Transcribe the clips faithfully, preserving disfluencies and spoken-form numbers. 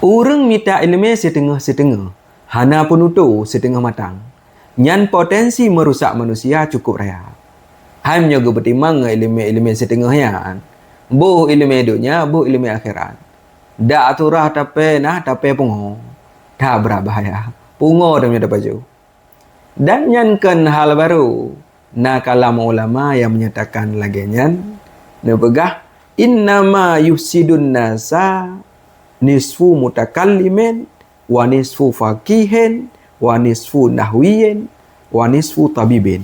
Ureuëng mita iéleumé siteungoh-siteungoh, hana peunutoe siteungoh matang, nyan potensi meurusak manusia cukup raya. Hai meunyoe geupeutimang ngon iéleumé-iéleumé siteungoh nyan, boh iéleumé donya, boh iéleumé akhirat. Dak turah tapée nah, tapée pungo. Tabra bahaya. Pungo teumé tapajoh. Dan nyan kon hal barô. Na kalam ulama nyang menyatakan lagée nyan, neupeugah, "Innama yufsidun nasa nisfu mutakallimin, wa nisfu faqihin, wa nisfu nahwiyin, wa nisfu tabibin."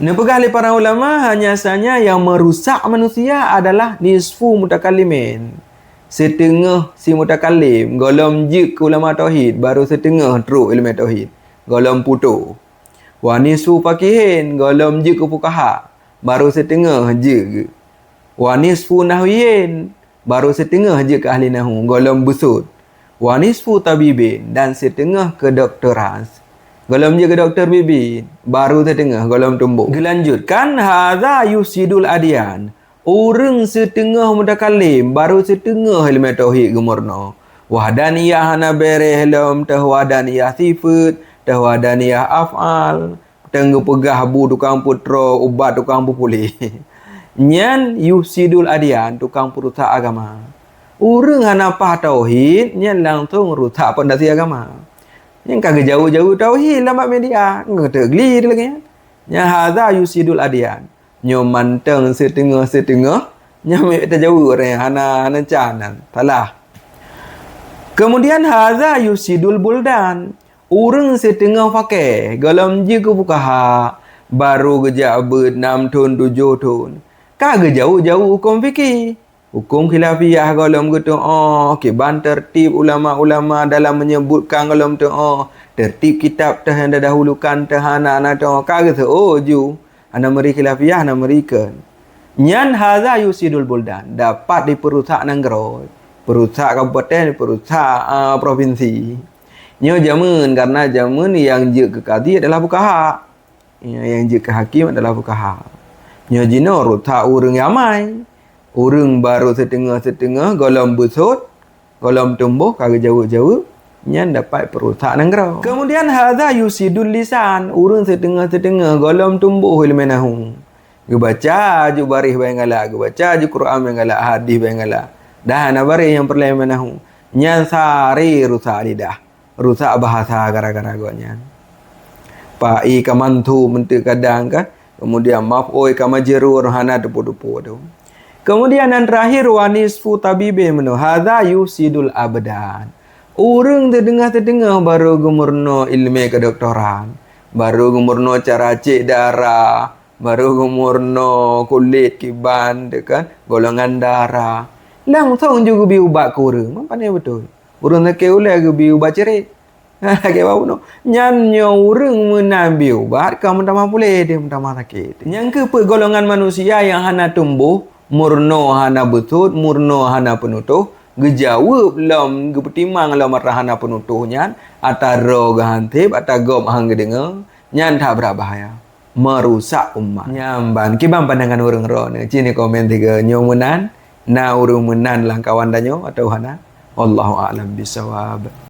Neupeugah lé para ulama, hanya saja yang merusak manusia adalah nisfu mutakallimin. Siteungoh si mutakallim, gohlom jeuet keu ulama tauhid, baru siteungoh trok iéleumé tauhid, gohlom putôh. Wa nisfu faqihin, gohlom jeuet keu fuqaha, baru siteungoh jeuet. Wa nisfu nahwiyin, baru siteungoh jeuet keu ahli nahwu, gohlom beusôt. Wa nisfu tabibin, dan siteungoh keu doktoras. Gohlom jeuet keu doktor bibi, baru siteungoh gohlom tumbôk. Geulanjutkan, hadza yufsidul adyan. Ureuëng siteungoh mutakallim, baru siteungoh iéleumé tauhid geumeurunoe. Wahdaniyah hana béréh lom, teuh wahdaniyah sifeuet, teuh wahdaniyah af'al, teuh geupeugah bu tukang peutroe, ubat tukang peupuléh. Nyan yufsidul adyan, tukang peurusak agama. Ureuëng hana paih tauhid, nyan langsong rusak pondasi agama. Nyan ka geujaweueb-jaweueb tauhid lam bak media, ngon teuh gli lagée nyan. Nyan hadza yufsidul adyan. Nyoe mantong siteungoh-siteungoh, nyoe miet tajaweueb ureuëng hana, hana can nan. Salah. Kemudian hadza yufsidul buldan. Ureuëng siteungoh paké, gohlom jeuet keu fuqaha, baru geujak beuet nam thon tujoh thon. Ka geujaweueb-jaweueb huköm fikih. Huköm khilafiyah gohlom geutu'oh, kiban tertib ulama-ulama dalam menyebutkan gohlom tu'oh, tertib kitab teuh nyang didahulukan teuh hana, hana tu'oh, ka geuseuôt ju, hana meuri khilafiyah, hana meuri keun. Nyan hadza yufsidul buldan, dapat dipeurusak nanggroe, peurusak kabupaten, peurusak, ah, provinsi. Nyoe jameun, karena jameun nyang jeuet keu kadhi adalah fuqaha. Nyang jeuet keu hakém adalah fuqaha. Nyoe jinoe rusak ureuëng nyang amai. Ureuëng baru siteungoh-siteungoh, gohlom beusôt, gohlom tumbôh, ka geujaweueb-jaweueb, nyan dapat peurusak nanggroe. Kemudian hadza yufsidul lisan, ureuëng siteungoh-siteungoh, gohlom tumbôh iéleumé nahwu. Geubaca ju baréh bak nyang galak, geubaca ju Quran bak nyang galak, hadis bak nyang galak. Dah hana baréh nyang peureulée iéleumé nahwu. Nyan sari rusak lidah. Rusak bahasa gara-gara gobnyan. Fa'i ka mansu meunteuk kadang kan, kemudian maf'ul ka majrur hana teupeu-teupeu tu. Kemudian yang terakhir, wa nisfu tabibin meunoe, hadza yufsidul abdan. Ureuëng siteungoh-siteungoh baru geumeurunoe iéleumé kedoktoran, baru geumeurunoe cara cek darah, baru geumeurunoe kulét kiban, tu kan, golongan darah. Langsong ju geubi ubat keu ureuëng. Memang pandai beutôi. Ureuëng sakét ulée geubi ubat cirét. Lagée bak bunoe. Nyan nyoe ureuëng meunan bi ubat ka meutamah puléh deh, meutamah sakét. Nyang keu peuet golongan manusia nyang hana tumbôh, meurunoe hana beusôt, meurunoe hana peunutoh, geujaweueb lom, geupeutimang lom atra hana peunutoh nyan, atra droe geuhanséb, atra gob han geudeungoe, nyan that brat bahaya. Meurusak umat. Nyan ban, kiban pandangan ureuëng droeneuh, ci neukomen sigoe nyoe meunan, na ureuëng meunan lam kawan tanyoe atawa hana? Wallahu a'lam bissawab.